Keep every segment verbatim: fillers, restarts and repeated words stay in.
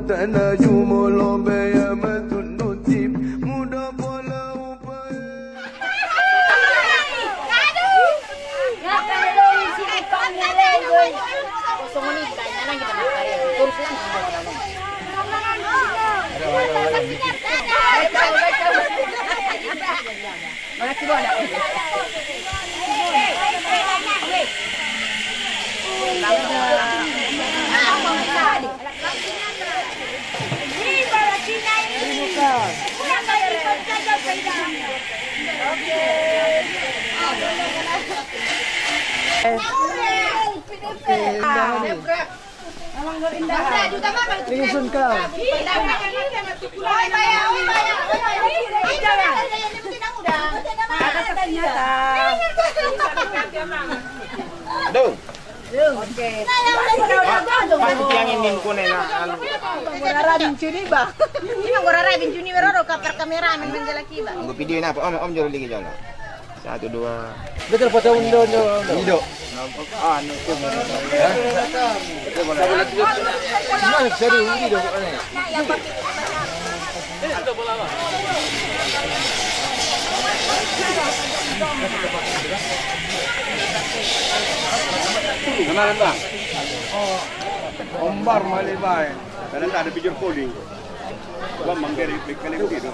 Tana jumolo baya matun nutip muda pola upa. Tingsun kau. Dong. Oke. Pas tiang ini kone na anu. Gorara bincuni ba. Ini gorara bincuni beroro kapar kameramen manjalaki ba. Anggo video ini apa? Om, om jolo lagi jolo. Satu, dua. Betul, foto undo, undo, undo. Ido. Anu, tuh. Hah? Nah, serius, ido, aneh. Kenalin, Bang. Ombar Malibai. Karena tak ada video calling. Gua manggil, manggil gitu.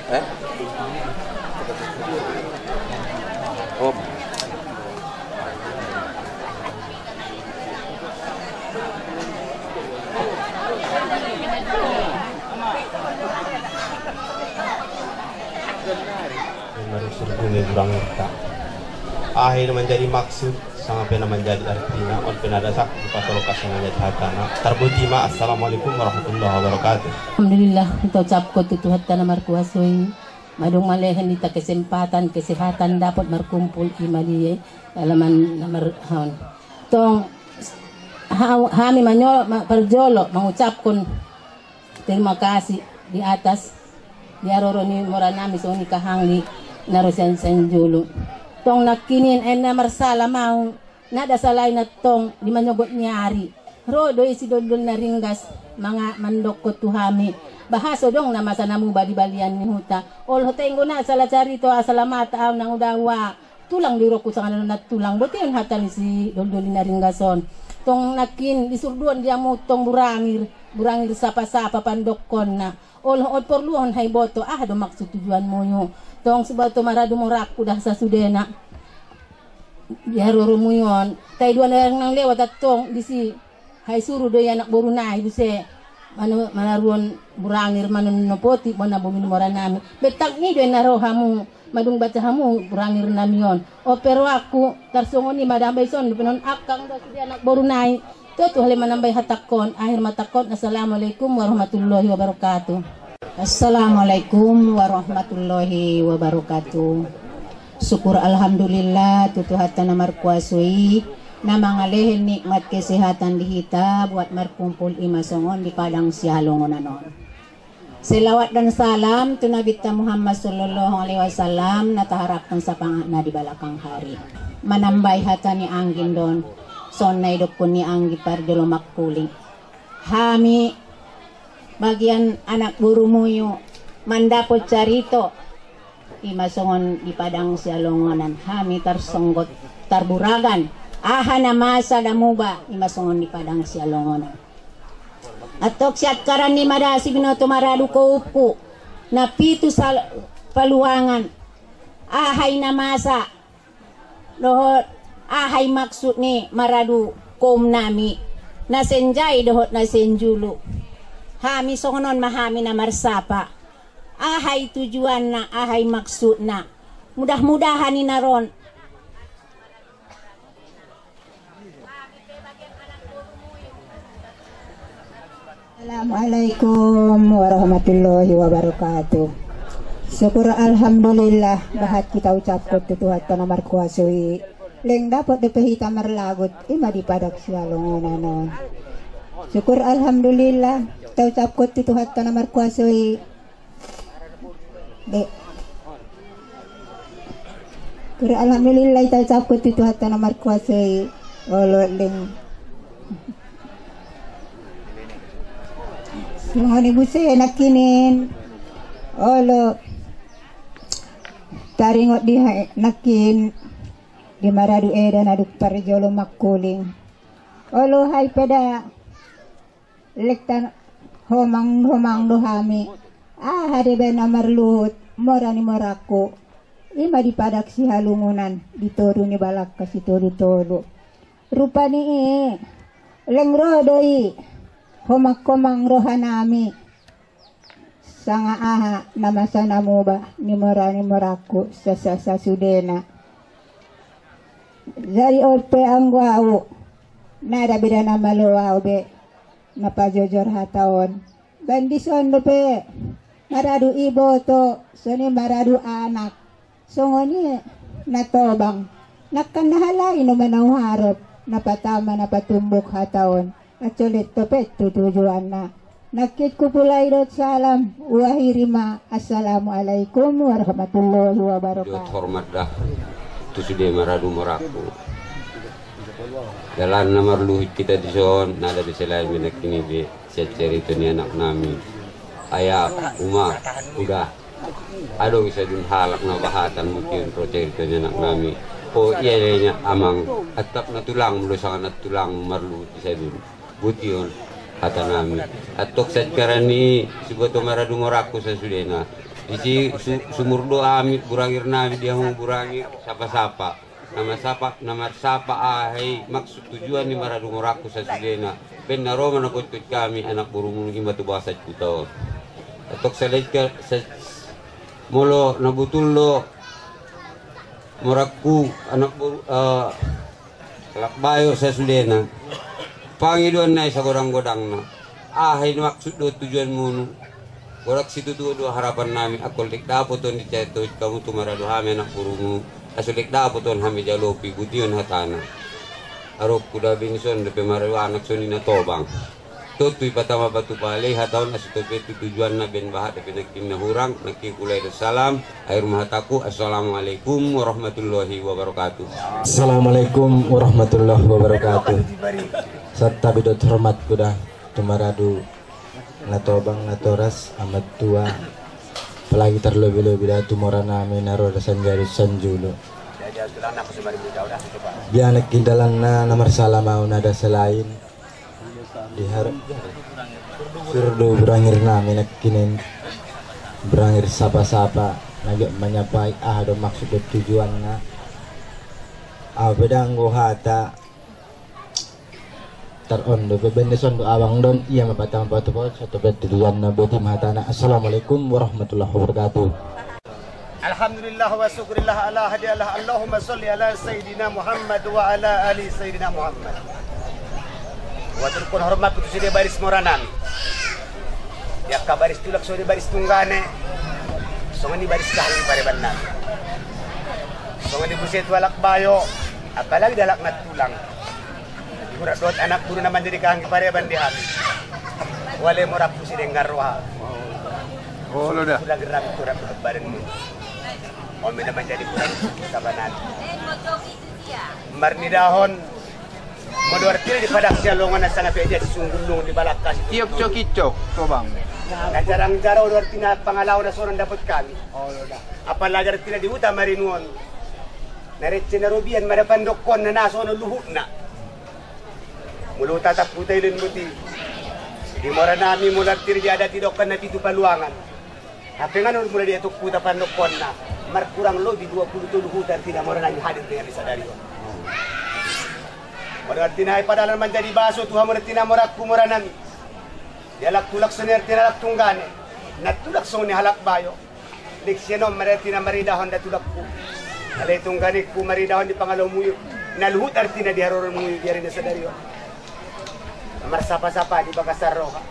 Eh? Oh. Marusur bune burang erta. Aha i na manjadi maksud, sanga pe na manjadi artina, on pe na dasar di patolok asa manjadi hatana. Tarboti ma, assalamualaikum warahmatullahi wabarakatuh. Alhamdulillah, hita ucapkon tu Tuhanta na markuaso i. Madung ma lehen hita kesempatan, kesehatan dapot markumpul i malie, alaman na marhaon. Tong, ha-, hami manyo-, ma-, parjolo mangucapkon terima kasih di atas, di haroro ni mora nami songon i kahanggi na ro sian, sian jolo. Tong nangkining, ena marsala mau, na da salai na tong di manyogot ni ari. Ro do i si Doldol Naringgas manga-, mandokkon tu hami. Bahaso dong na masa na muba di balian ni huta. Olo hotenggo na sala carito, asal amata au nang uda ua. Tulang do irokku sanga na tulang, boti on hata ni si Doldol Naringgas on. Tong nangkin di surduon di hamu tong burangir, burangir sapa-sapa pandokkonna. Olo on porluhon haiboto, aha do maksud tujuanmu i. Tong siboto maradu morakku da sasudena. Di haroromu i on. Tai dua na nang lewat attong disi. Hai suru do i anak boru nai muse. Manu-, manaruhon burangir manonopoti bona bomi ni mora nami. Betang i do i na ro hamu, madung baca hamu burangir nami on. Ope rohangku, tarsongon i ma da ambai son, dope non angkang do sude anak boru nai. Tutu hale manambai hatangkon, akhir ma hatangkon, assalamualaikum warahmatullahi wabarakatuh. Assalamualaikum warahmatullahi wabarakatuh. Syukur alhamdulillah tu Tuhanta na markuaso i, na mangalehen nikmat kesehatan di hita buat markumpul i ma songon di padang sihalongonan on. Selawat dan salam tu Nabita Muhammad sallallahu alaihi wasallam na taharapkon sapangatna di balakang hari. Manambai hata ni anggi do on, songon na idokkon ni anggi parjolo mangkuling. Hami bagian anak borumu i mandapot carito. I ma songon di padang sihalongonan hami tarsonggot tarburagan. Aha na masa da muba, i ma songon di padang sihalongonan. Antong siangkaran ni madasi binoto maradu koumku na pitu sal-, paluangan. Aha i na masa dohot aha i maksud ni maradu koum nami na sian jai dohot na sian julu. Hami songon on ma hami na marsapa. Aha i tujuanna, aha i maksudna. Mudah-mudahan i na ro. Assalamualaikum warahmatullahi wabarakatuh. Syukur alhamdulillah, bahat hita ucaphon tu Tuhanta na markuaso i. Leng dapot dope hita marlagot, i ma di padan sihalungunan on. Syukur alhamdulillah, hita ucaphon tu Tuhanta na markuaso i. Dek. Syukur alhamdulillah, hita ucaphon tu Tuhanta na markuaso i. Olo, leng. Songon i muse nangkining. Olo. Taringot di ha-, nangkin di maradu eda na dung parjolo mangkuling. Olo, hai pe da. Lek ta homang-homang do hami. Aha dibaen na marluhut, mora ni morangku. I ma di padan sihalungunan, di toru ni balangka sitolu-tolu. Rupani i, leng ro do i, homang-homang rohanami. Sanga aha na masa na muba ni mora ni morangku sa-, sa-, sasudena. Jadi on pe anggo au, ndada beda na malo au be, na pajojor hata on. Baen dison dope, maradu iboto, songon i maradu anak. Songon i na tobang, nangkan na halai nunga na huharop, na patama na patumbuk hata on, ancolet dope tu tujuanna. Nangkin hupulai dohot salam, huakhiri ma, assalamualaikum warahmatullahi wabarakatuh. Dohot hormat da, tu sude maradu morangku. Dalan na marluhut hita dison, ndada be selain menangkini be. Sian carito ni anaknami. Ayah, uma, uda. Adong i sadun halak na bahatan mungkin ro carito ni anaknami. O, ia, ia, ia, amang, antap na tulang, molo sanga na tulang marluhut i sadun. Bution, hatanami. Antong sangkaran ni siboto maradu morangku sasudena. Disi su-, sumur do ami, burangirnami, dia hong burangir, sapa-sapa. Na marsapa, na marsapa aha i maksud tujuan ni maradu morangku sasudena. Baen na ro ma na gonton hami anak borumuna i ma tu bagasan huta on. Antong salehonsa, sa-, molo na botul do morangku anak boru, eh, halak bayo sasudena. Pangidoan nai sagodang-godangna. Aha i maksud dohot tujuanmuna? Godang situtu do harapannami, anggo lek dapot on dicaritahon hamu tu maradu hami anak borumu, asa lek dapot on hami jalopi, bution hatana. Aroku da be dison dope maradu anak songon i na tobang. Tontu i patama batu pale hata on asa dope tu tujuanna baen bahat dope nangkin na hurang, nangkin hupulai dohot salam, akhir ma hataku, assalamualaikum warahmatullahi wabarakatuh. Assalamualaikum warahmatullahi wabarakatuh. Santabi dohot hormatku da tu maradu na tobang, na toras, ama tua, apalagi tarlobi-lobi da tu moranami na ro da sian Jari sian jolo. Dia nangkin dalanna na marsalam au ndada selain di har-, suru do burangirnami nangkin, burangir sapa-sapa na giot manyapai aha do maksud dohot tujuanna. Au pe da anggo hata tar on dope, baen dison do abang do on, ia ma patama batu pale, sahat dope tu tujuanna, boti ma hatana. Assalamualaikum warahmatullahi wabarakatuh. Alhamdulillah wa syukurillah ala hadi Allah, Allahumma sholli ala Sayyidina Muhammad wa ala ali Sayyidina Muhammad. Huaturhon hormatku tu sude baris moranami. Di angka baris tulang, songon i baris tunggane, songon i baris kahanggi parebannami. Songon i muse tu halak bayo, apalagi di halak na tulang. Hurat dohot anak boru na manjadi kahanggi pareban di hami. Wale morangku sidenggan roha. Olo da. Kurang gerak, kurang berat badanmu. On ma na manjadi kurang sabanan. Marnidahon, molo artina di padan sihalungunan sanga pe dia sisunggulung di balakkas. Tiop cokicok, tobang. Na jarang jaro do artina pangalaho na songon dapot hami. Olo da. Apalagi artina di huta Marinu on. Na rece na robian ma da pandokkonna na songon luhutna. Molo tatap huta Ilen Boti. Di moranami molo artina diadati dongka na pitu paluangan. Hape nga na molo diadati huta pandokkonna. Markurang lobi dua pulu tolu huta artina moranami hadir dengan di sadari on. Molo artina i padalan manjadi baso tu hamu artina morangku moranami. Di halak tulang songon i artina halak tunggane. Na tulang songon ni halak Bayo. Lek sian on ma artina maridahon da tulangku. Alai tungganengku maridahon di pangalaho muyuk. Na luhut artina di haroro muyuk di ari na sadari on. Marsapa-sapa di bagasan roha.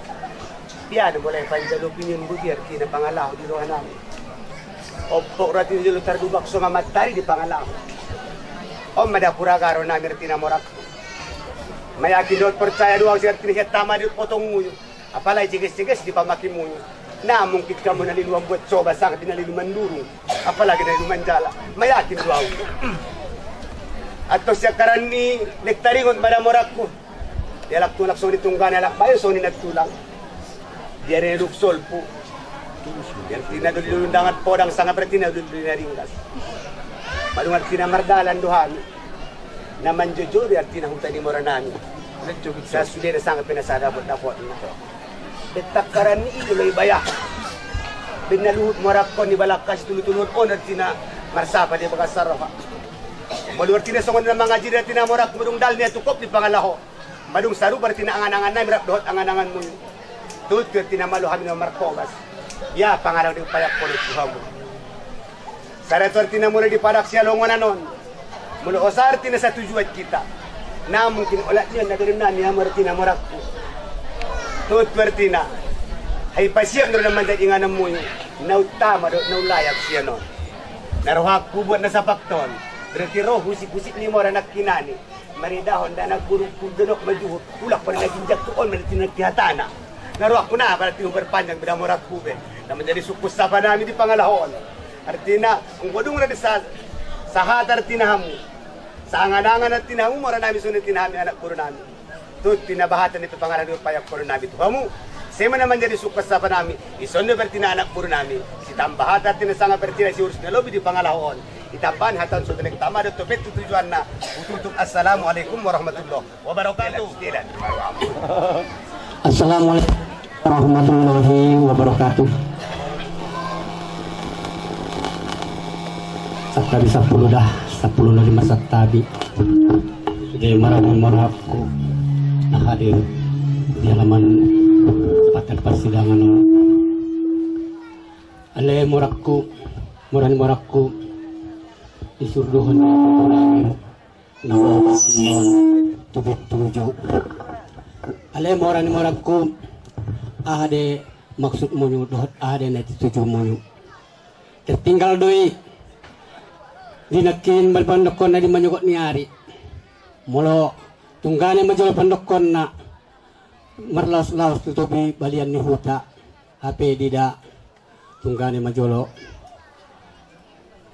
Ia na mulai panjalo pinimbu di artina pangalaho di roha nami. Ompok rati jolo tardubak so mamantari di pangalaho. On ma dapur agaro nami artina morangku. Mayakin dohot percaya do au si artina sian tama di potong muyuk. Apalagi jeges-jeges di pamaki muyuk. Na mungkin hamu na lilu mambuat coba sangat di na lilu mandurung. Apalagi na lilu manjala. Mayakin do au. Antong sian haran ni lek taringot ma da morangku. Di halak tulang songon i tunggane halak Bayo songon i na tulang. Di ari na duk solpu. Di artina do lilu undangan podang sanga artina do lilu na ringgas. Madung artina mardalan do hami. Na manjojori artina huta ni mora nami. Sasudena sanga pe na sada dapot-dapotna. Bettak haran ni i do loi baya. Baen na luhut morangkon ni balangka situlu-tuluhon on artina marsapa di bagasan roha. Molo artina songon na mangaji artina morangku madung dalan ni atup di pangalaho. Madung sarupa artina angan-angan nami rap dohot angan-angan muyuk. Tutu artina malo hami na martobas. Ia pangalaho di payakkon tu hamu. Sada tu artina molo di padak sialongonan on. Molo osa artina satujuan hita. Na mungkin olat nion na berem nami hamu artina morangku. Tutu artina. Hai pasiap na ro na manjadi inganan muyuk. Na utama dohot na ulayak sian on. Na rohangku buat na sapakton. Berarti ro husik-husik ni mora nangkiningan i. Maridahon da anak boru hundonok majuhut. Ulak pada na ginjang tu on manang tinangki hatana. Na rohangku na pada tihu berpanjang beda morangku be. Na manjadi sungkun sapa nami di pangalaho on. Artina, anggo dung na di sa-, sahata artina hamu. Saangan-angan artina hamu mora nami songon i artina hami anak boru nami. Tutu artina bahatan ni pangalaho di payakkon nami tu hamu. Sai ma na manjadi sungkun sapa nami. Ison do artina anak boru nami. Sitamba hata artina sanga artina siurus na lobi di pangalaho on. Itambahan hata on songon i lek tama do topet tu tujuanna. Hututup assalamualaikum warahmatullahi wabarakatuh. Assalamualaikum warahmatullahi wabarakatuh. Santabi sampulu da, sampulu na lima santabi. Jadi mora ni morangku na hadir di halaman patar parsidangan on. Ale morangku, mora ni morangku, di surduhon ni Abraham na tubit tuju. Ale mora ni morangku, aha de maksud muyuk dohot aha de na tuju muyuk. Tertinggal do i di nangkin bal pandokkonna di manyogot ni ari. Molo tunggane ma jolo pandokkonna marlaos-laos tu topi balian ni huta. Hape dida tunggane ma jolo.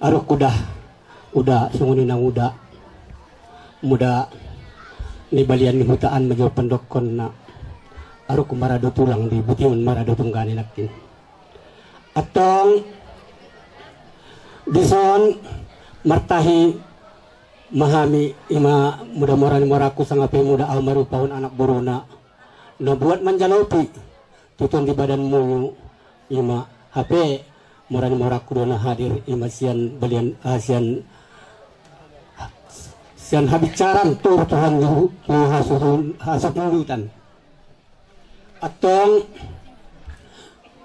Aruk uda, uda songon i nang uda. Muda ni balian ni hutaan ma jolo pandokkonna. Aruk marado tulang di bution marado tunggane nangkin. Antong dison martahi ma hami ima muda mora ni morangku sanga pe muda au marupahon anak boruna. Na buat manjalopi tutu on di badan muyuk ima hape mora ni morangku do na hadir ima sian balian, ah, sian, sian habinsaran toru tu han-, tu hasuhun-, hasuhundutan. Antong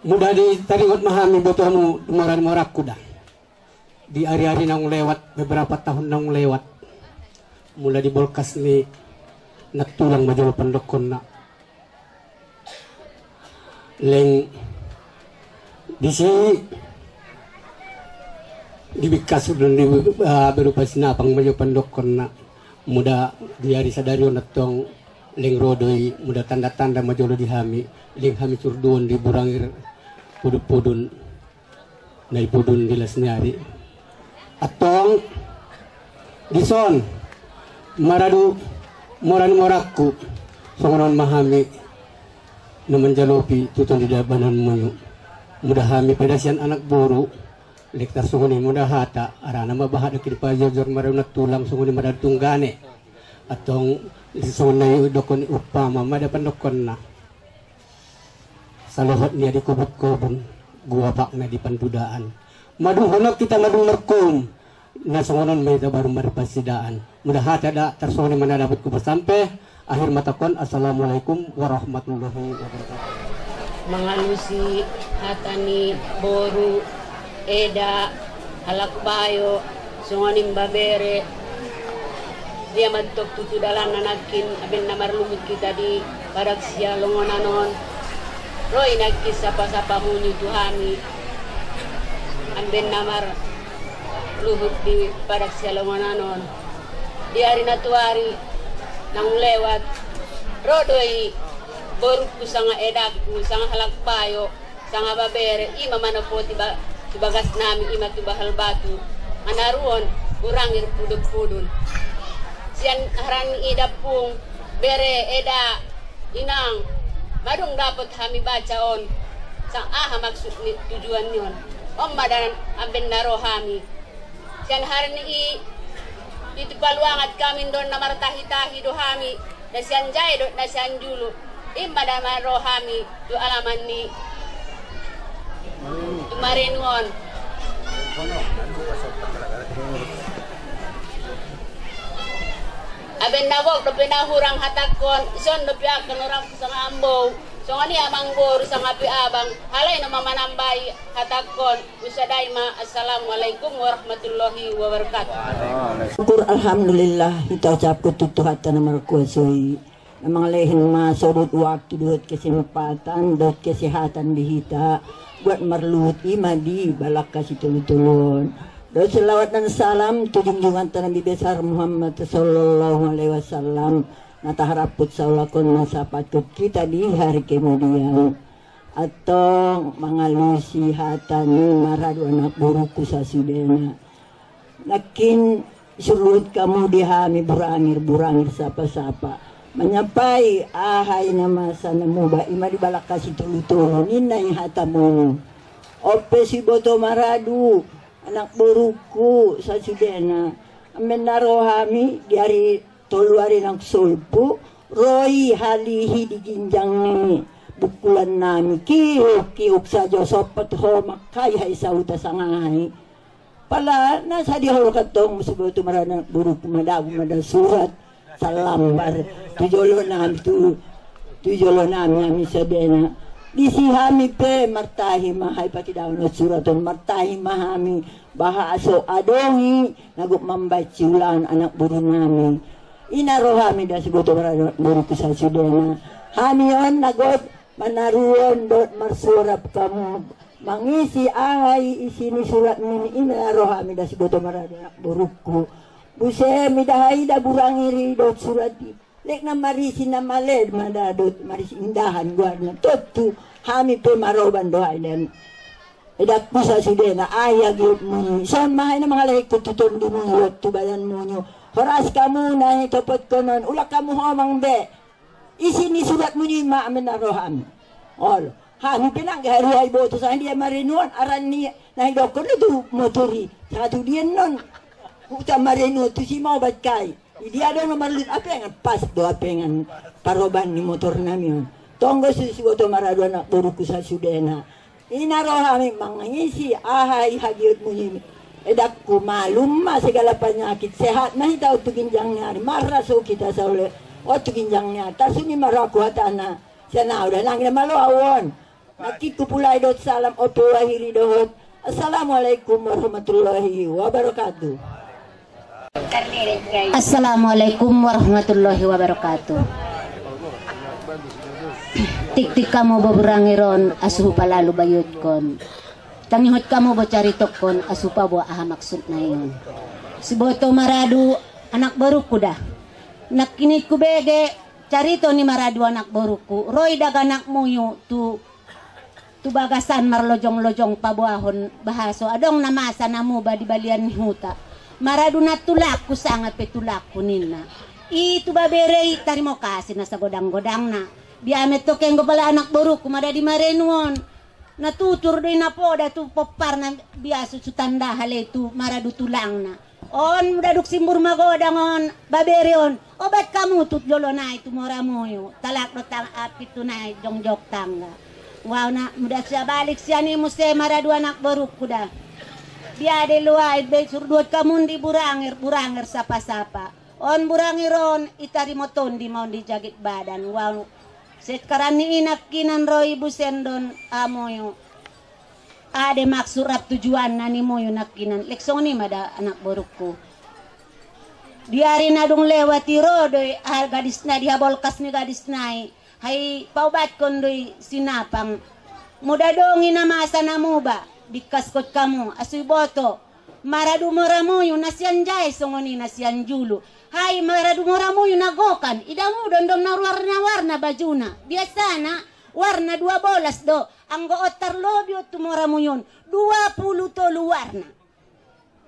muda di taringot ma hami botomu mora ni morangku da. Di ari-ari naung lewat, beberapa tahun naung lewat. Mula di bolkas ni nang tulang ma jolo pandokkonna. Leng disi di bingkas do di, ah, berupa sinapang ma jolo pandokkonna. Muda di ari sadari on antong leng ro do i muda tanda-tanda ma jolo di hami. Leng hami surduhon di burangir pudun-pudun. Na i pudun di las ni ari. Antong dison maradu mora ni morangku songon on ma hami na manjalopi tutu on di badan muyuk. Muda hami pe da sian anak boru lek tarsongon i muda hata arana ma bahat do kini pajojor maradu nang tulang songon i maradu tunggane. Antong songon na i dokkon i umpama ma da pandokkonna. Salohot nia di kobun-kobun, guapakna di pandudaan. Madung honok hita madung markoum, na songon on ma hita baru marpasidaan. Muda hata da tarsongon i ma na dapot hupasampe. Akhir ma takkon, assalamualaikum warahmatullahi wabarakatuh. Mangalusi hata ni boru, eda, halak bayo, songon i ma bere. Dia ma antong tutu dalanna nangkin, amben na marluhut hita di padan sihalongonan on. Ro i nangkin sapa-sapa munu tu hami, amben na marluhut di padan sihalongonan on. Di ari na tuari naung lewat, ro do i borungku sanga edangku, sanga halak bayo, sanga babere, i ma manopoti ba-, tu bagasnami, i ma tu Bahal Batu. Manaruhon Burangir Pudun-pudun. Sian harani i dampung, bere, eda, inang, madung dapot hami baca on. Sanga aha maksud ni tujuan ni on? On ma da amben na ro hami. Sian harani i, di tu paluangan hami dohot na martahi-tahi do hami, na sian jae dohot na sian julu. I ma da na ro hami tu alaman ni tu marenu on. Amben na gok dope na hurang hatangkon, ison dope angka na hurang sanga amang boru, songon i amang boru sanga pe abang, alai na ma manambai hatangkon. Husadai ma, assalamualaikum warahmatullahi wabarakatuh. Syukur alhamdulillah, hita ucapkon tu Tuhanta na markuaso i. Na mangalehon masa dohot waktu dohot kesempatan dohot kesehatan di hita, buat marluhut i ma di balakka sitolu-tolu on. Dohot selawat dan salam tu junjunganta Nabi besar Muhammad sallallahu alaihi wasallam, na taharap saulakon na sapatkon hita di hari kemudian. Antong mangalusi hata ni maradu anak borungku sasudena. Nangkin surluhut hamu di hami Burangir, Burangir sapa-sapa. Manyampai aha i na masa na muba i ma di balakka sitolu-tolu ninna i hatamu. On pe siboto maradu anak borungku sasudena. Amben na ro hami di ari tolu ari naung solpu, ro i halihi di ginjang ni bungkulan nami, kiuk-kiuk sajo, sompot ho mangkaihai sahuta sanga aha i. Pala na sadia ho do kantong, siboto maradu anak borungku, madabu ma da surat salambar tu jolo nami tu, tu jolo nami hami sasudena. Disi hami pe martahi ma, hai pakidaon surat on, martahi ma hami, baha so adong i na gok mambaen siulaon anak boru nami. I na ro hami da siboto maradu anak borungku sasudena. Hami on na gok manaruhon dohot marsurat hamu mangisi aha i isi ni suratmuna i, i na ro hami da siboto maradu anak borungku. Muse mida haida Burangir i dohot surat i. Lek na marisi na male ma da dohot marisi indahan goarna, tontu hami pe maroban do haida. Edangku sasudena, aha i hagiotmuna i? Son ma hai na mangalehon tu tondimuna dohot tu badanmuna. Horas hamu na hitopotkon on, ulang hamu homang be. Isi ni suratmuna i ma amben na ro hami. Olo, hami pe nangge haru ai boto sanga dia marenu on, aran ni na hidokkon do tu motor i. Sanga tu dia non huta marenu on, tusi ma obat kai. Idia do na marluhut apengan, pas do apengan paroban ni motor nami on. Tonggo si siboto maradu anak borungku sasudena. I na ro hami mangisi aha i hagiotmuna i. Edangku, malum ma segala panyakit, sehat ma hita on tu ginjang ni ari, marras hita sauleleng on tu ginjang ni ari. Tarsongon i ma ro au hatana, sian au da nangge na malo au on. Nangkin hupulai dohot salam, on pe huakhiri dohot assalamualaikum warahmatullahi wabarakatuh. Assalamualaikum warahmatullahi wabarakatuh. Tiktik hamu Burangir on asu hupalalu bayutkon. Tangihon hamu bo caritokkon asu hupaboa aha maksudna i on. Siboto maradu anak borungku da. Nangkin hubege carito ni maradu anak borungku, ro i daganak muyu tu tu bagasan marlojong-lojong paboahon bahaso adong na masa na muba di balian ni huta. Maradu na tulangku sanga pe tulangku ninna. I tu babere i tarimo kasih na sagodang-godangna. Dia metto kenggo pala anak borungku madadi marenu on. Na tutur do i na poda tu pomparna biasa sutanda hale tu maradu tulangna. On mudaduk simbur magodang on, babere on, obat hamu tu jolo nai tu mora muyu, talak do tang api tu nai jongjong tangga. Wau na muda sia balik sian i muse maradu anak borungku da. Dia de luai be surduhon hamu di Burangir, Burangir sapa-sapa. On Burangir on, i tarimo tondi ma on di jagit badan. Wau Sekarang ni i nangkinan ro i busen don amoyo. Ade maksud rap tujuanna ni moyo nangkinan. Lek songon i ma da anak borungku. Di ari na dung lewat i ro do i aha gadisna di habolkas ni gadisna i. Hai paubatkon do i sinapang. Muda dong i na masa na muba. Bingkaskon hamu asu iboto. Maradu moramuyu na sian jae songon i na sian julu. Hai maradu moramuyu na gokan. Ida mudon dong na warna-warna bajuna. Biasana warna dua bolas do. Anggo on tarlobi on tu moramuyu on dua pulu tolu warna.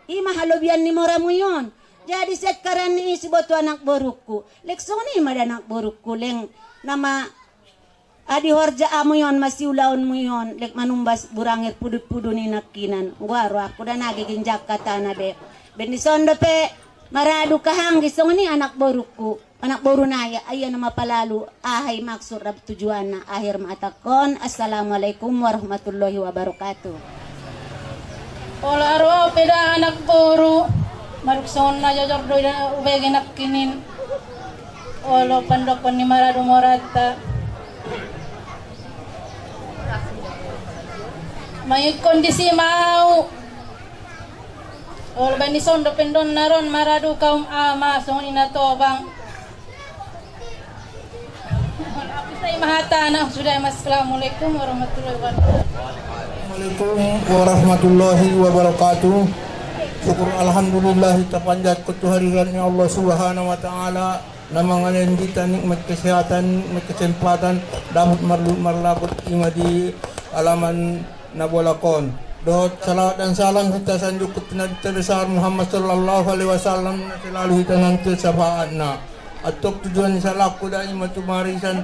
I ma halobian ni moramuyu on. Jadi sekarang ni i siboto anak borungku. Lek songon i ma da anak borungku leng nama adi horja amuyu on ma siulaonmuyu on lek manumbas burangir pudun-pudun i nangkinan. Gua rohangku da na gegeng jangka tana be. Bendison dope maradu kahanggi songon i anak borungku. Anak boru nai, ai na mapalalu aha i maksud rap tujuanna. Akhir ma hatangkon. Assalamualaikum warahmatullahi wabarakatuh. Olo aro pe da anak boru. Maruk songon na jojor do i da ubege nangkinan. Olo pandokkon ni maradu moranta. Mangingkon disi ma au. Olo baen dison do pe don na ro maradu kaum ama songon i na tobang. Olo api sai ma hatana sudah. Assalamualaikum warahmatullahi wabarakatuh. Assalamualaikum warahmatullahi wabarakatuh. Syukur alhamdulillah tapanjathon tu hadirat ni Allah Subhanahu wa Ta'ala. Na mangalehon hita nikmat kesehatan, nikmat kesempatan, dapot marluhut marlaput i ma di alaman na bolak on. Dohot salawat dan salam hita sanjukut na di Nabi besar Muhammad sallallahu alaihi wasallam na selalu hita nanti syafaatna. Antong tujuan ni salangku da i ma tu barisan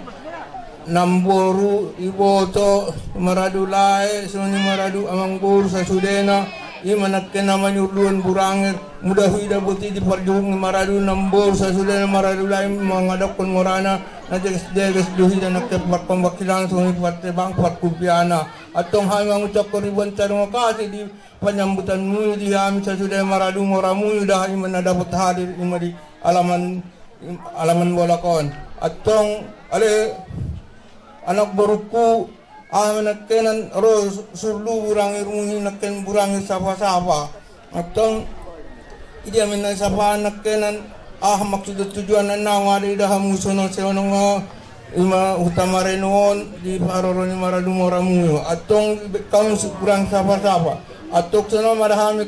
namboru, iboto, maradu lae, songon i maradu amangboru sasudena, i ma nangkin na manyurduon burangir, muda huida boti di parjuhung ni maradu namboru sasudena maradu lae mangadapkon ngorana, na jeges-jeges do huida nangkin parpambakilan songon i partebang parkupiana. Antong hami mangucaphon ribuan tarima kasih di panyambutanmu di hami sasudena maradu moramuyu da i ma na dapot hadir i ma di alaman alaman bolak on. Antong ale anak borungku, aha ma nangkinan ro surlu burangirmu i nangkin burangir sapa-sapa. Antong i dia ma na sapa nangkinan aha maksud tujuanna, naung ada ida hamu sonong-sonong i ma huta Mareno on di paroro ni maradu moramuyu. Antong be hamu burangir sapa-sapa. Antong sonong ma da hami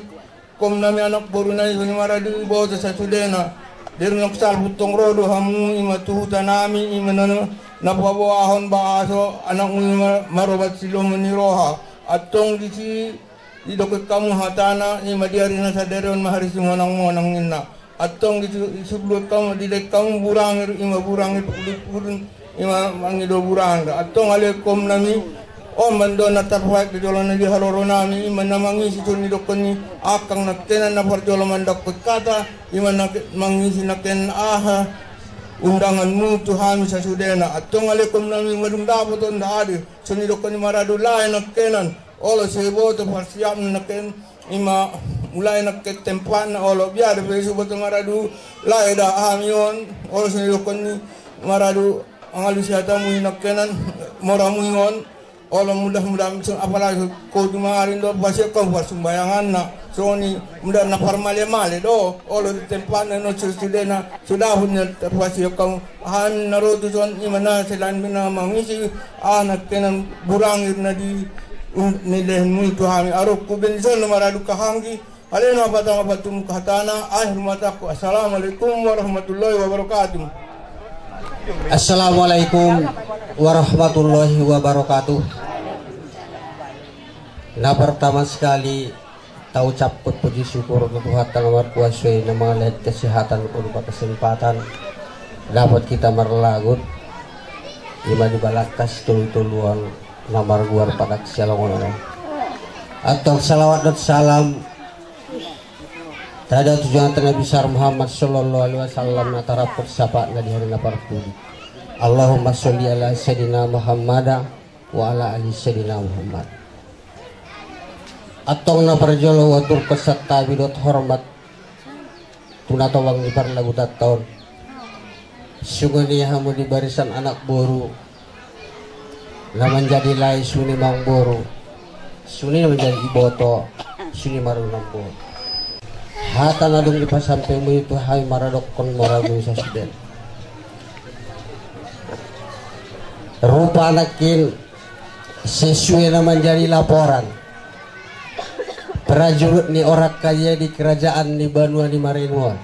Koum nami anak boru nai songon i maradu iboto sasudena. Diri nang salpu tong ro do hamu i ma tu huta nami i ma na na paboahon bahaso anakmu i ma maroban silomo ni roha. Antong disi didok hamu hatana i ma di ari na sadari on ma hari simonang-monang ninna. Antong disi sudut hamu didok hamu burangir i ma burangir pudun-pudun i ma mangido burangir. Antong ale koum nami, on ma do na tarpaek di jolo na di haroro nami i ma na mangisi songon i dokkon ni angka nangkinan na parjolo mandokkon hata i ma na mangisi nangkinan aha undanganmu tu hami sasudena. Antong ale koum nami, madung dapot on da hadir songon i dokkon ni maradu lae nangkinan. Olo so iboto parsiapna nangkin i ma mulai nangkin tempatna, olo biar dope so iboto maradu lae da hami on. Olo so idokkon ni maradu mangalusi hatamu i nangkinan moramu i on. Olo mudah-mudahan apalagi ho jumari do pasiap hamu parsumbayanganna songon i mudah na parmale-male do. Olo di tempatna non sasudena so dapot na tarpasiap hamu. Hami na ro tuson i ma na selain na mangisi aha nangkinan burangir na di nilehonmu tu hami. Arongku bendison na maradu kahanggi. Ale na patama patumuk hatana. Akhir ma hatangku. Assalamualaikum warahmatullahi wabarakatuh. Assalamualaikum warahmatullahi wabarakatuh. Na pertama sekali taucaphon puji syukur tu Tuhanta na markuaso i na mangalehon kesehatan, rupa, kesempatan dapot hita marlagu i ma di balakkas tolu-tolu on na marguar patak sialongonon. Antong salawat dohot salam tanda tu junjungan Nabi besar Muhammad sallallahu alaihi wasallam na tarapot sapaatna di ari na parpudi. Allahumma sholli ala sayyidina Muhammad wa ala ali sayyidina Muhammad. Antong na parjolo huaturhon santabi dohot hormat tu na tobang ni parlagutanta on. Songon i hamu di barisan anak boru Na manjadi lae suni mamboru, suni na manjadi iboto, suni maradu namboru. Hata na dung dipasampaimu i tu hami maradokhon mora muni sasudena. Rupa nangkin sesuai na manjadi laporan prajurit ni orang kaya di kerajaan ni banua ni Marenu on,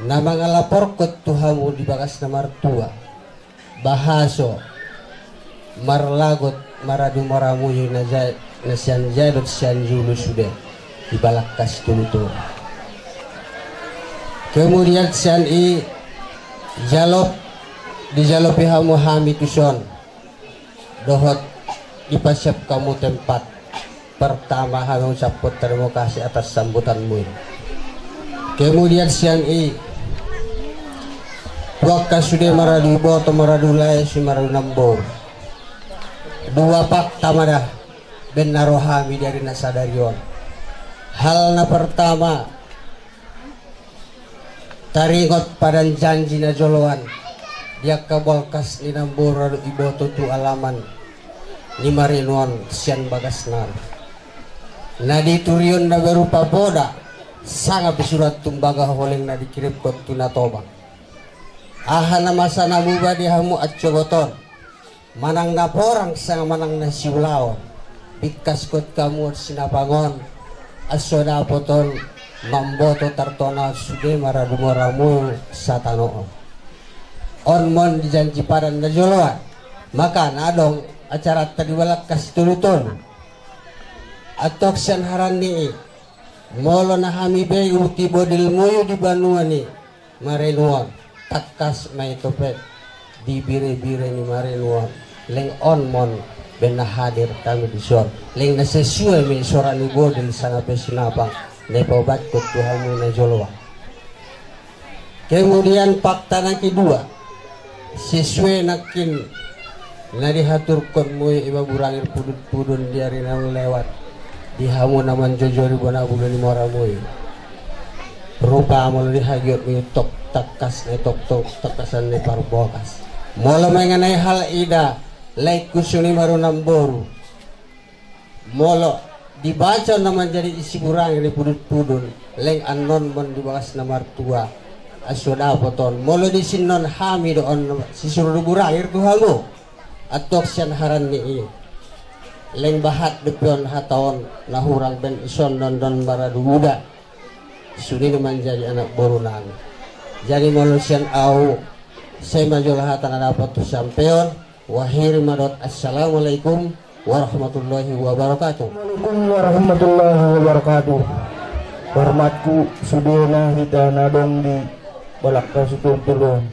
na mangalaporhon tu hamu di bagas na martua, bahaso marlagot maradu mora muni na ja-, na sian jae dohot sian julu sude di Balakkas Tolutolu. Kemudian sian i jalo, dijalopi hamu hami tuson dohot dipasiap hamu tempat. Pertama hami ucaphon terima kasih atas sambutanmu i. Kemudian sian i, tu angka sude maradu iboto, maradu lae, suni maradu namboru, dua fakta ma da baen na ro hami di ari na sadari on. Hal na pertama, taringot padan janji na joloan di angka balakkas ni namboru radu iboto tu alaman ni Marenu on sian bagasna. Na diturion na berupa poda, sanga pe surat tumbaga holeng na dikirimhon tu na tobang. Aha na masa na muba di hamu ancogot on? Manang na porang sanga manang na siulaon, bingkashon hamu on sinapang on, asa dapot on mamboto tartonaan sude maradu mora muni satano on. On ma on di janji padan na joloan. Makana adong acaranta di Balakkas Tolutolu. Antong sian harani i, molo na hami begu ti bodil muyu di banua ni Marenu on, tangkas ma i dope di bire-bire ni Marenu on. Leng on ma on baen na hadir hami dison. Leng na sesuai ma i sora ni bodil sanga pe sinapang na ipaobathon tu hamu na joloan. Kemudian fakta na kedua, sesuai nangkin na dihaturhon mui ima burangir pudun-pudun di ari na lewat, di hamu na manjojori bona bulu ni mora mui. Rupa molo di hagiot mui tok tangkas na i toktok tangkasan ni parbokas. Molo mengenai hal ida, laengku suni maradu namboru. Molo dibaca na manjadi isi burangir ni pudun-pudun, leng annon ma on di bagas na martua. Asa dapot on. Molo disinnon hami do on sisuru burangir tu hamu. Antong sian harani i, leng bahat dope on hata on na hurang baen ison nondon maradu uda. Suni na manjadi anak boru nami. Jadi molo sian au, sai ma jolo hata na dapot tu sampeon. Wa akhiri ma dohot assalamualaikum warahmatullahi wabarakatuh. Assalamualaikum warahmatullahi wabarakatuh. Hormatku sudena hita na adong di Balakkas Tolutolu.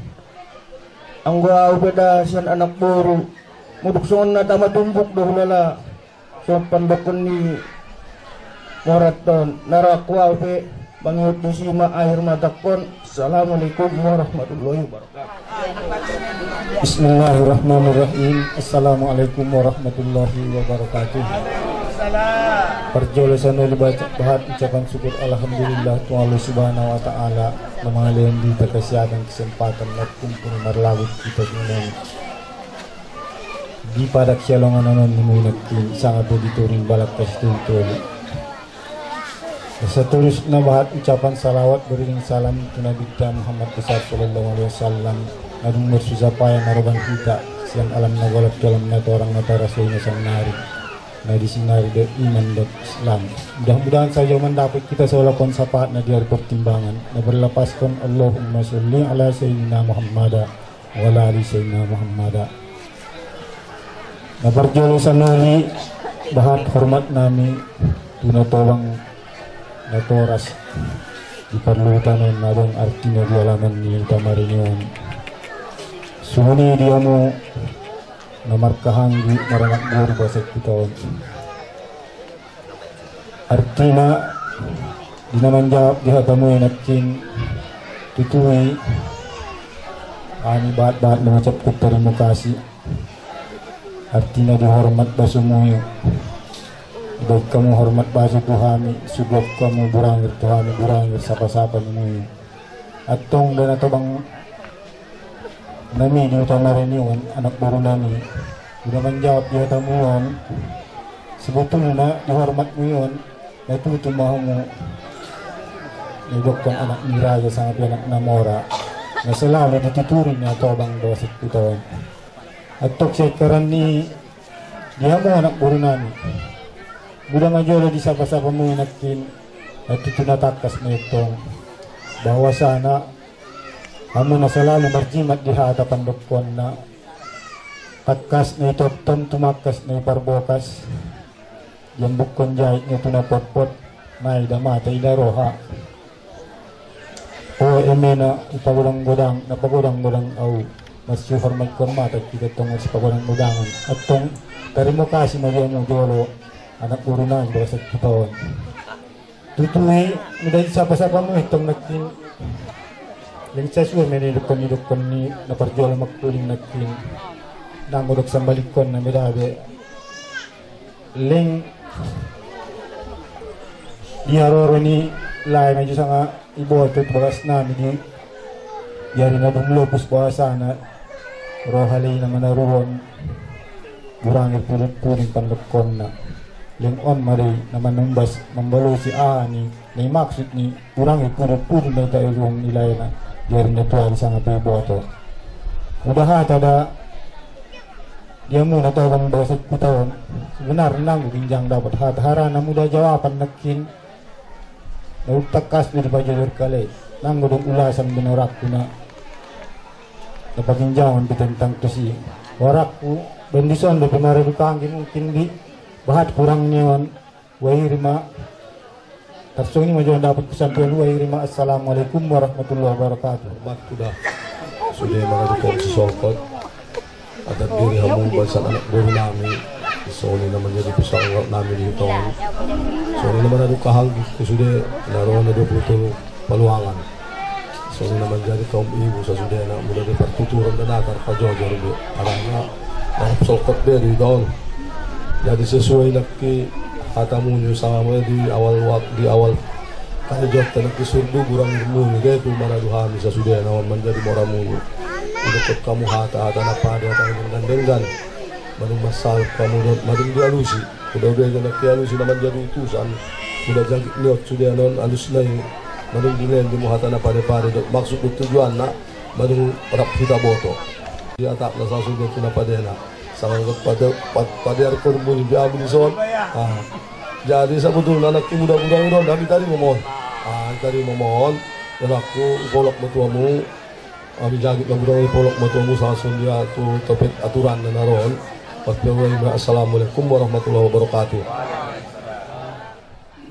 Anggo au pe da sian anak boru, muduk songon na tama tumbuk do hulala. Songon pandokhon ni morat on, na rohangku au pe mangihut disi ma akhir matangkon. Assalamualaikum warahmatullahi wabarakatuh. Bismillahirrahmanirrahim. Assalamualaikum warahmatullahi wabarakatuh. Parjolo sian au bahat ucapan syukur alhamdulillah tu Allah Subhanahu wa Ta'ala, na mangalehon di hita hasialan kesempatan markumpul marlagu hita di padan sialongan on ni mui nangkin sanga pe di toru ni Balakkas Tolutolu. Satorus na bahat ucapan salawat beriring salam tu Nabi ta Muhammad besar sallallahu alaihi wasallam, na dung marsusah payah maroban hita sian alam na golap tu alam na torang na tarasoi na sannari, na disinari dohot iman dohot Islam. Mudah-mudahan sajo mandapot hita saulakhon sapaat na di ari pertimbangan, na berlapashon Allahumma sholli ala sayyidina Muhammada wa ala ali sayyidina Muhammada. Na parjolo sian hami bahat hormat nami tu na tobang na toras di parluhutan on na adong artina di alaman ni huta Mareni on. Suni di hamu na marhahaanggi maranak boru basa hita on. Artina di na manjawab di hatamu i nangkin, tutu i hami bahat-bahat mengucapkan terima kasih. Artina di hormat basomu i, dibaen hamu hormat baso tu hami, suguhon hamu burangir tu hami, burangir sapa-sapa ni mui. Antong da na tobang nami di huta Mareni on, anak boru nami, Uda manjawab di hatamu on, sebetulna di hormatmu on, na tutu ma hamu na didokkon anak ni raja sanga pe anak na mora, na selalu dituturi na tobang do sekuton. Antong sian hata ni di hamu anak boru nami, uda ma jolo disapasapa muna nangkin, na tutu na tangkas ma i antong, bahwasana hamu na selalu marjimat di hata pandokkonna, tangkas na i tongtong tumangkas na i parbokas, jambukkon jait na i tu na potpot, na ida mata ida roha. O eme na hupagodang-godang, na pagodang-godang ahu, marsiuhormatkon ma tangkas hita antong marsipagodang-godangan. Antong tarimo kasih ma di hamu jolo anak boru nami, bahasa hita on. Tutu i, uda disapasapa muna antong nangkin. Leng sasua ma nidokkon-nidokkon ni na parjolo mangkuling nangkin. Nang godang sambalikkon na beda be. Leng di haroro ni lae na jo sanga iboto tu bagas nami di jari na dung lobus bahwasana ro hali na manaruhon burangir puding-puding pandokkonna. Leng on ma do i na manumbas mambalosi aha ni na i maksud ni burangir puding-puding na i taruhon ni lae na jari na tua di sanga pe iboto. Uda hata da di hamu na tobang bahasa hita on. Sebenarna nanggo ginjang dapot hata harana muda jawaban nangkin. Na dung tangkas do dipajojor kale, nanggo dung ulasan benar aku na na paginjangon di tentang tusi. Warakku, baen dison dope maradu panggi mungkin di bahat kurang ni on. Uairi ma. Tarsongon i ma jolo dapot kesampian, uairi ma. Assalamualaikum warahmatullahi wabarakatuh. Hormat tu da sude maradu panggi sisokot. Adat diri hamu bangsa anak boru nami, songon i na manjadi pusat nami di huta on. Songon i na manadu kahanggi tu sude na ro na dua puluh tolu paluangan. Songon i na manjadi kaum ibu sasudena, mula di partuturan da na tarpajojor be. Harana na solkot be di hita on. Jadi sesuai nangkin hatamu jo sama di awal wak-, di awal Kare jot tanak di surdu burang muni, gabe tu maradu hami sasudena on manjadi mora muni. Didok hamu hata, hata na pade, hata na denggan-denggan. Madung marsahut hamu dohot madung dialusi. Uda-uda i na dialusi na manjadi utusan. Uda jangkit ni on sude annon alusna i. Madung dilehon hamu hata na pade-pade dohot maksud dohot tujuanna. Madung rap hita boto. Di atap na sasude tu na padena. Sangkot pade, pad-, padearhon muni di abu di son. Ah. Jadi sabotulna nangkin muna burang i do on, hami tarima ma on. Ah, tarima ma on. Anakku, upolak ma tu hamu. Hami jangkit ma burang i, upolak ma tu hamu, sasundut tu topet aturan na ro on. Assalamualaikum warahmatullahi wabarakatuh.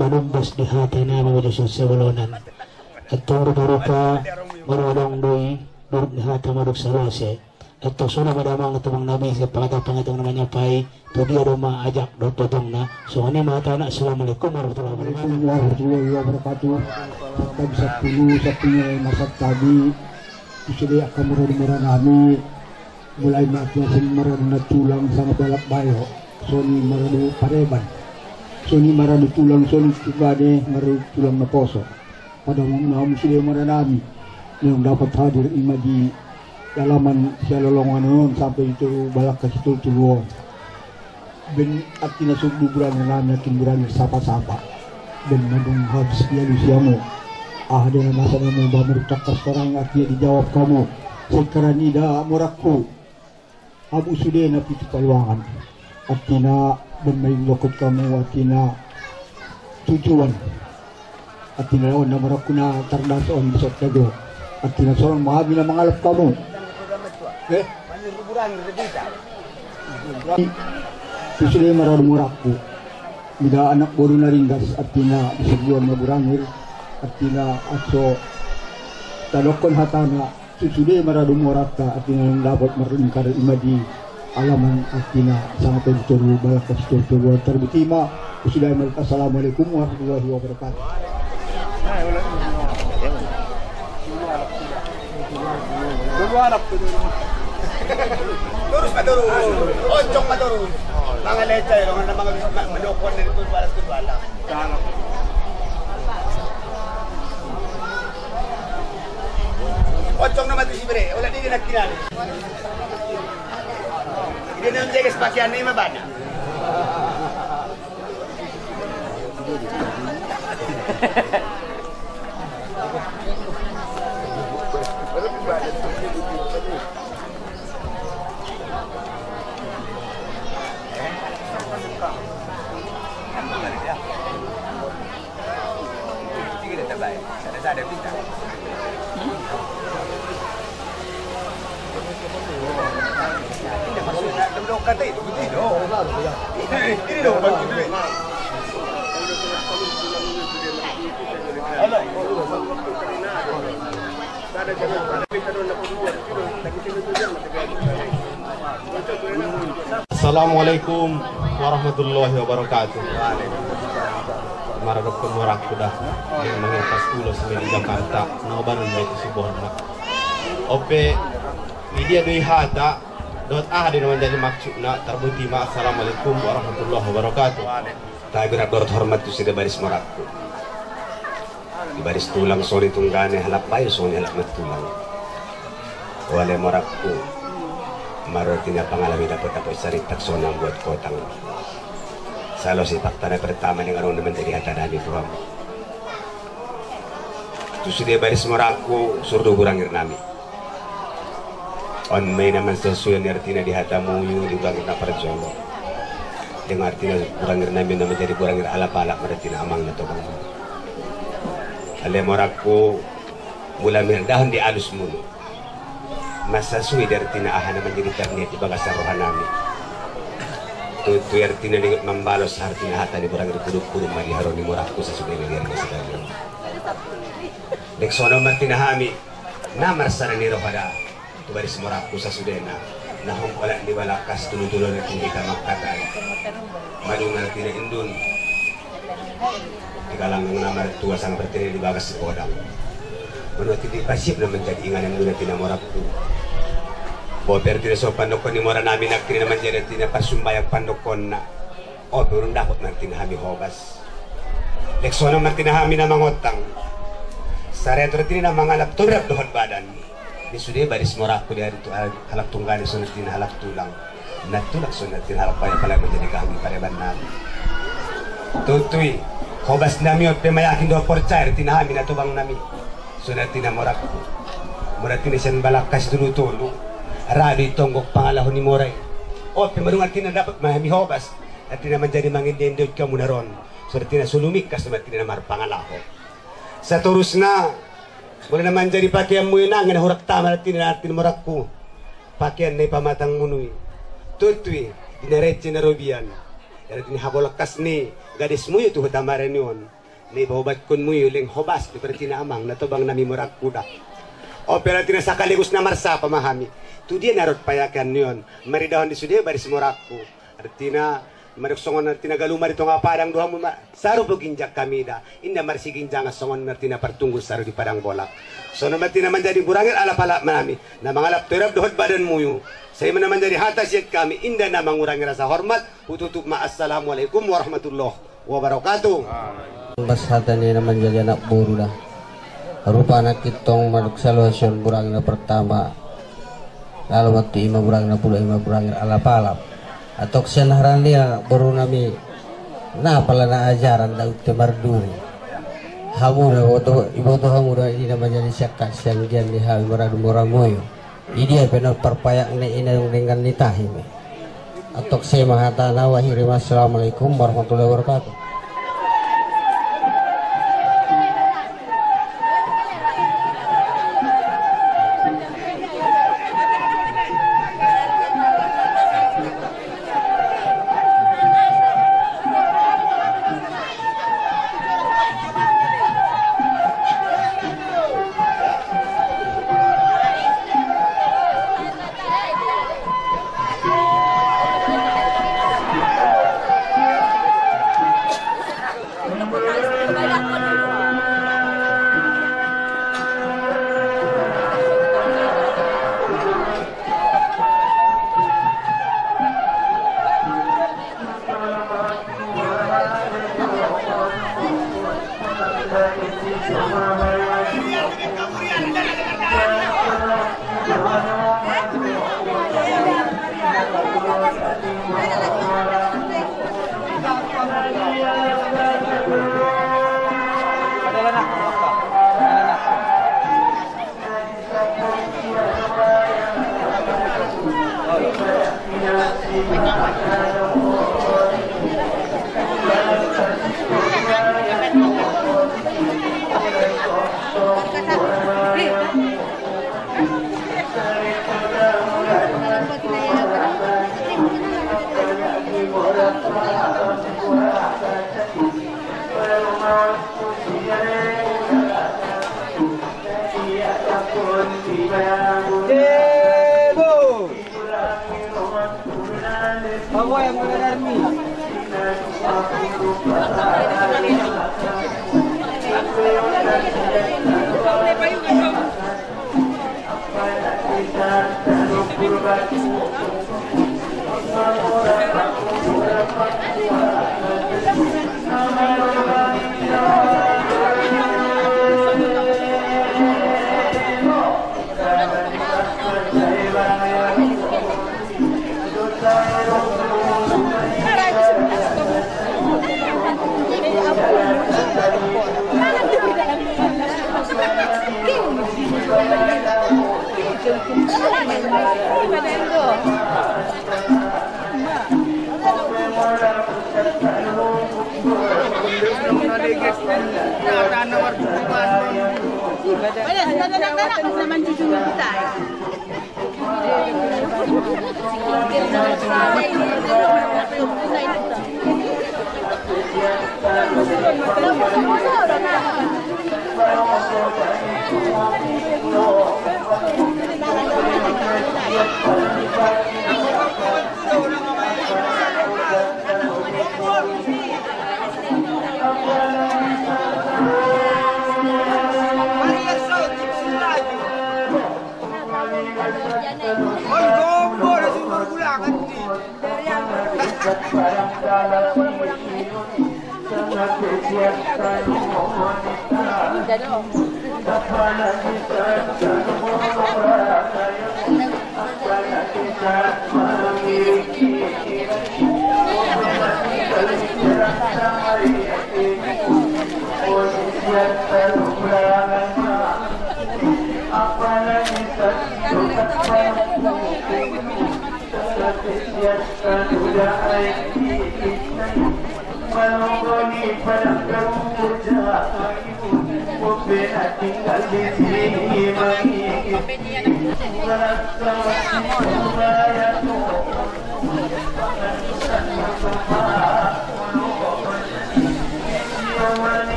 Manumbas di hata nami muna songon sian bolon an. Antong rupa-rupa molo adong do i, durut ni hata madung salose. Antong songon i ma damang tu amang nami, sian pangatang-pangatang na manyapai, tu dia do ma ajak dohot potongna. Songon i ma hatana, assalamualaikum warahmatullahi wabarakatuh. Warahmatullahi wabarakatuh. Tadi sapulu, sapulu ma santabi. Tu sude angka mura-mura nami. Mulai ma sian mura na tulang sanga balak bayo. Songon i mura pareban. Songon i mura tulang, songon i tu bade mura tulang na poso. Pada umumna hamu sude mura nami, naung dapot hadir i ma di alaman Sialolongan on sampe di Toru Balangka Situlu-tulu on. Baen artina surdu burang nami, nangkin burang sapa-sapa. Baen madung habis dialusi hamu. Aha do na masa namu ba marutangkas parang artina dijawab hamu. Sengkaran i da murangku. Hamu sude na pitu paluangan. Artina baen ma i lokot hamu, artina tujuan. Artina on na murangku na tardas on di sot na jo. Artina songon ma hami na mangalap hamu. Eh? Tu sude mura do murangku. Mida anak boru na ringgas, artina di surduan ma burangir, artina aso tadokkon hatana. Tu sude mura do murangku, artina naung dapot marlingkar i ma di alaman, artina sanga pe di Toru Balangka Situlu-tulu on. Tarbuti ma, tu sude ma, assalamualaikum warahmatullahi wabarakatuh. Tolu anak tu, tolu. Torus ma torus. Oncom ma torus. Mangalecai, mangalecai, mangalecai. Oncom nama tu si bere, ola di na kinan. Ide na jeges. Pakean i ma bana. Assalamualaikum warahmatullahi wabarakatuh. Maradophon morangku da, mangipas ulos sian Jakarta, na obanan ma tu si Borna. Ope, idia do i hata, dohot aha do na manjadi maksudna, tarboti ma, assalamualaikum warahmatullahi wabarakatuh. Tabi rap dohot hormat tu sude baris morangku. Di baris tulang songon i tunggane, halak bayu songon i halak mantulang. O ale morangku, marhite na pangalaho i dapot-dapot saritak songon na mambuat kotang. Salo si fakta na pertama ni ngarong na manjadi hata nami tu hamu. Tu sude baris morangku, suru do burangir nami. On ma i na mansasuan ni artina di hata muyu di burangir na parjolo. Dengan artina burangir nami na manjadi burangir alap-alap ma artina amang na tobang. Ale morangku, mula mirdahon di alus munu. Mansasuan di artina aha na manjadi tarniat di bagasan roha nami. Tutu artina ningot mambalos artina hata ni burangir puduk-puduk ma di haroa ni morangku sasude na di ari na sadari on. Lek songon on ma artina hami. Na marsada ni roha da tu baris morangku sasudena, na hombar ni balangkas tulu-tulu na tinggi ta mangkatai. Madung artina indun di galanggang na martua sanga bertele di bagas si godang. Manu artina dipasiap na manjadi inganan muna artina morangku. Bope artina so pandokkon ni mora nami nangkin na manjadi artina parsumbayang pandokkonna. Ope manu dapot ma artina hami hobas. Lek songon on ma artina hami na mangontang. Sariat artina na mangalap toru rap dohot badan. Di sude baris morangku di ari tu halak tunggane songon artina halak tulang. Na tulang songon artina halak bayu pala manjadi kahami pareban nami. Tutu i, hobas nami on pe ma yakin dohot porcaya artina hami na tobang nami. Songon artina morangku. Mura artina sian balangkas tulu-tulu. Ra do i tonggok pangalaho ni mora i. Ope manu artina dapot ma hami hobas. Artina manjadi mangendehon di hamu na ro on. Songon artina solu mingkas ma artina na marpangalaho. Satorusna, molo na manjadi pakean munu i nang na hurang tama artina, artina morangku. Pakean na i pamatang munu i. Tutu i, di na rece na robian. Artina habolangkas ni gadis muyu tu huta Mareni on. Na i pahobatkon muyu leng hobas do artina amang na tobang nami morangku da. Ope artina sakaligus na marsapa ma hami. Tu dia na ro pakean ni on. Maridahon di sude baris morangku. Artina, madok songon artina galu ma di tonga padang do hamu ma, sarupo ginjang hami da, inda marsiginjangan songon artina partunggul saru di padang bolak. Songon artina manjadi burangir alap-alap ma nami, na mangalap toru rap dohot badan muyu. Sai ma na manjadi hata sian hami, inda na mangurangi rasa hormat, hututup ma assalamualaikum warahmatullahi wabarakatuh. Bas hata ni na manjadi anak boru da. Rupana kintong madok saluhasion burangir na pertama. Lalu waktu ima burangir na pulu ima burangir alap-alap. Atau sian harani anak boru nami. Na pala na ajaran da utte marduri. Hamu na boto, iboto hamu da i na manjadi siangkat sianggian ni hami maradu moramoyo. Idia pe na parpayak ni ina dung denggan ni tahi me. Antong sema hatana, wa akhiri ma, assalamualaikum warahmatullahi wabarakatuh. Ebo! Bawa yang mula darmi.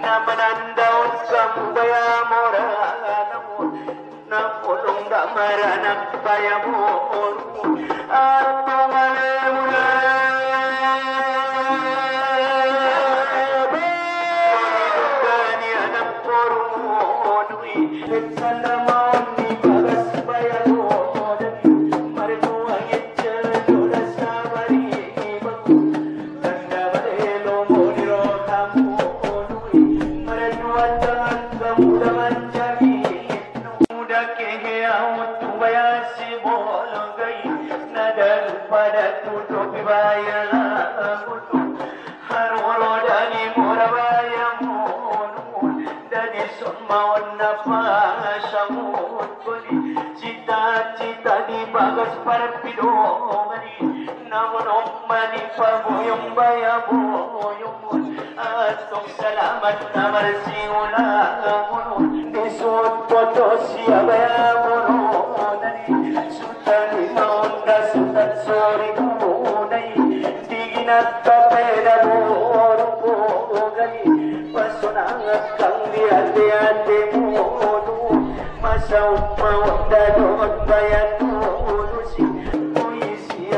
Na manandaon hamu baya mora namu, na polong da maranak baya moru. Antong ale mula. Dani anak boru monui. Sanda maon ni bagas baya moru. Margoang ecel dola sabari bagus. Sanda balelo moni rohamu monui. Maraduan tangan hamu da manjagi. Muda kehe au tu baya Sibolga i, na dalu pada tutupi baya lagu tu. Haroro dani mora baya monun, dani son maon na pasamut boli. Cita-cita ni bagas parpidongan i, na monok mani paboyong baya boyong. Antong salamat na marsiulang monun. Disuhut poto sia baya monun nani. Sutani maon da sutan sori monai. Diginat tapeda boru bogai. Pasonangan kang di ate-ate monun. Masa umma onda dohot baya tulusi. Puisi.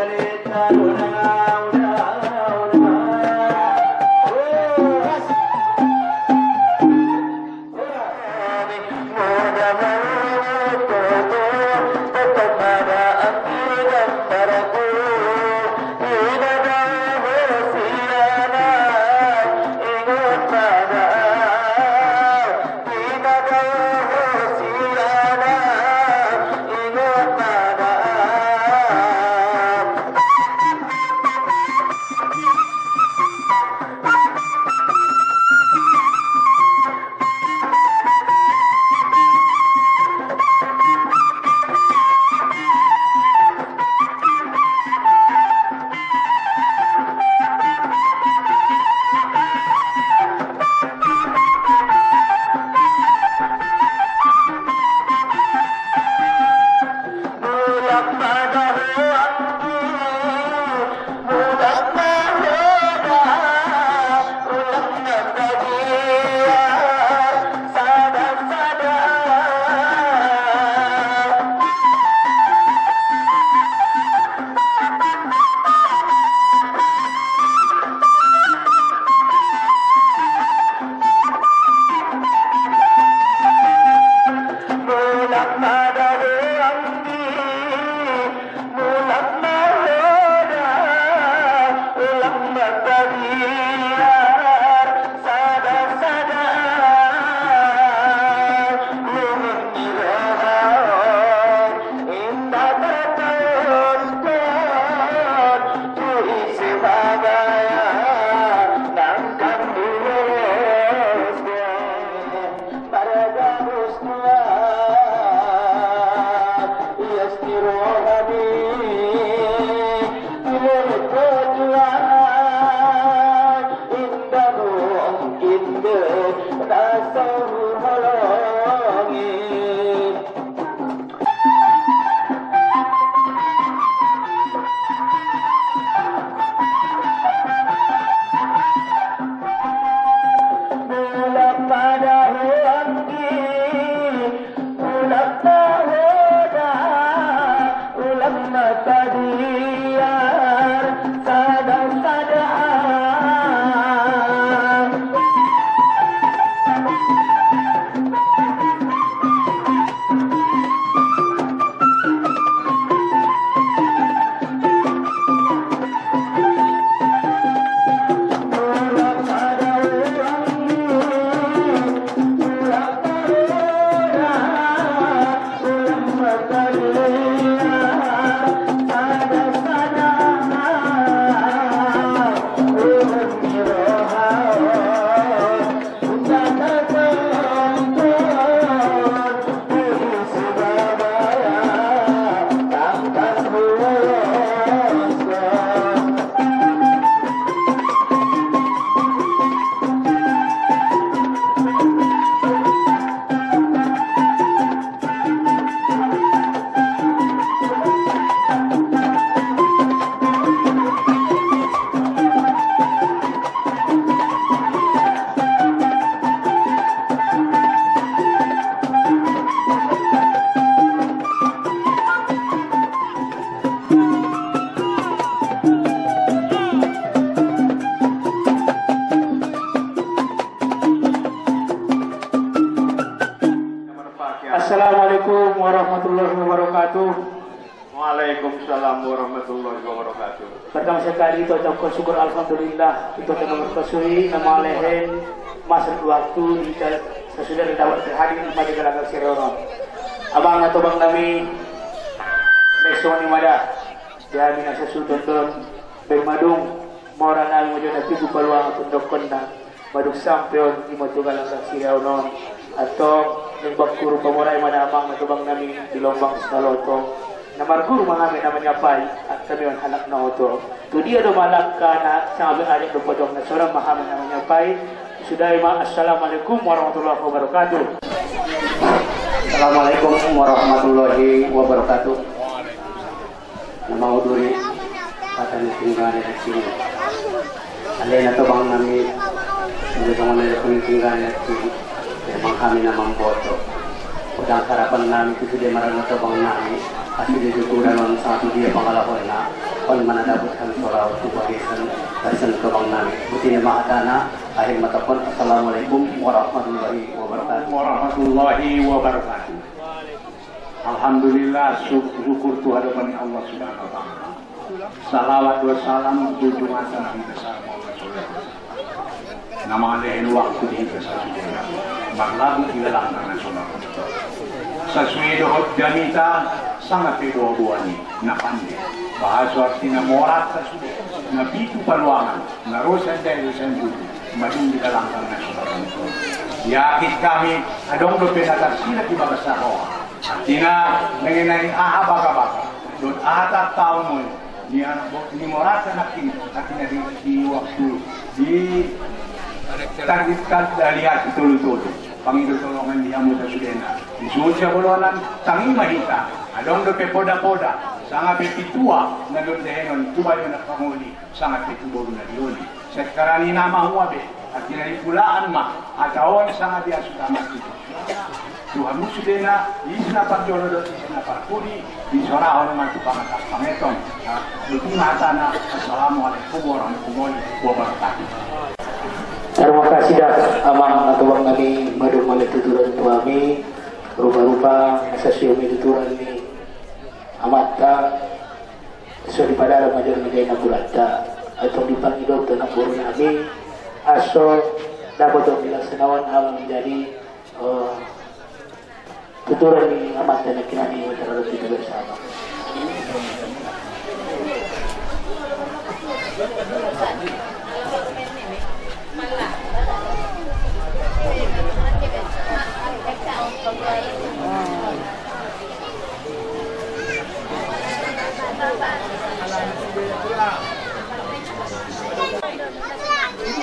Assalamualaikum warahmatullahi wabarakatuh. Waalaikumsalam warahmatullahi wabarakatuh. Pertama sekali, kita ucapkan syukur alhamdulillah, kita telah berkesui nama lehen masuk waktu di ta-, sesudah dapat hadir di Majelis Gelanggang Sirawanon. Amang atau bang nami, mesong ni mada, dia mina sesuton don, bermadung, mora nami mojo na tibu paluang atau dokon na. Madung sampe on ima tu Gelanggang Sirawanon, antong naeng bangkuru pamorai ma da amang na tobang nami di lombang Saloto. Na marguru ma hami na manyapai, antong hami on halak na oto. Tu dia do ma langka na sanga be adat do potong na soran ma hami na manyapai. Sudah ima, assalamualaikum warahmatullahi wabarakatuh. Assalamualaikum warahmatullahi wabarakatuh. Na manguduri hata ni pinggan ni sini. Alai na tobang nami, sude songon na dapot ni pinggan ni sini. Memang hami na mamboto. Godang harapan nami tu sude marana tobang nami. Asi di tuturan on satu dia pangalahon na. On mana dapot hami solau tu bagesan, bagesan tobang nami. Boti ni ma hatana, akhir ma tokon. Assalamualaikum warahmatullahi wabarakatuh. Warahmatullahi wabarakatuh. Alhamdulillah, syuk-, syukur tu hadopan ni Allah Subhanahu wa Ta'ala. Salawat dohot salam tu junjungan Nabi besar Muhammad sallallahu alaihi wasallam. Na mangalehon waktu di hita sasude na marlabu di Gelanggang Nasional. Sasuai dohot jamita sanga pe boaboa ni na pande. Bahasa artina mora sasude na pitu paluangan. Na ro sian dai ro sian tutu, madung di Gelanggang Nasional. Yakin hami, adong dope na tarsirat di bagasan roha. Artina, mengenai aha bagabaga dohot aha taon on ni anak bo-, ni morata nangkin, artina di, di waktu di tadi tadi lihat tolu-tolu. Pangido tolongan di hamu sasudena. Di suhut sian bolon, tangi ma hita. Adong dope poda-poda, sanga pe pintua na dohot lehenon, tu bayo na pangoli. Sanga pe tu boru na dioli. Sekarang ni nama hua be. Artina di pulaan ma hata on sanga di asu tamat itu. Tu hamu sudena, ise na parjolo dohot ise na parpudi, disorahon ma tu pangatap pangeton. Nah, boti ma hatana, assalamualaikum warahmatullahi wabarakatuh. Terima kasih dah, amang atau bang nami, madung male tuturan tu hami, rupa-rupa, sasium tuturan ni amanta. So dipadala ma jolo na dai na burata, antong dipangido tu anak boru nami, aso dapot on dilaksanaon hami manjadi, eh, tuturan ni amanta nangkin, hami manjalo kita bersama.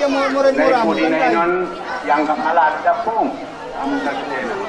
Ia mo-, mora-, mora-, na i pudi na inon, Angkat malam, Japung. Kamu tak kena.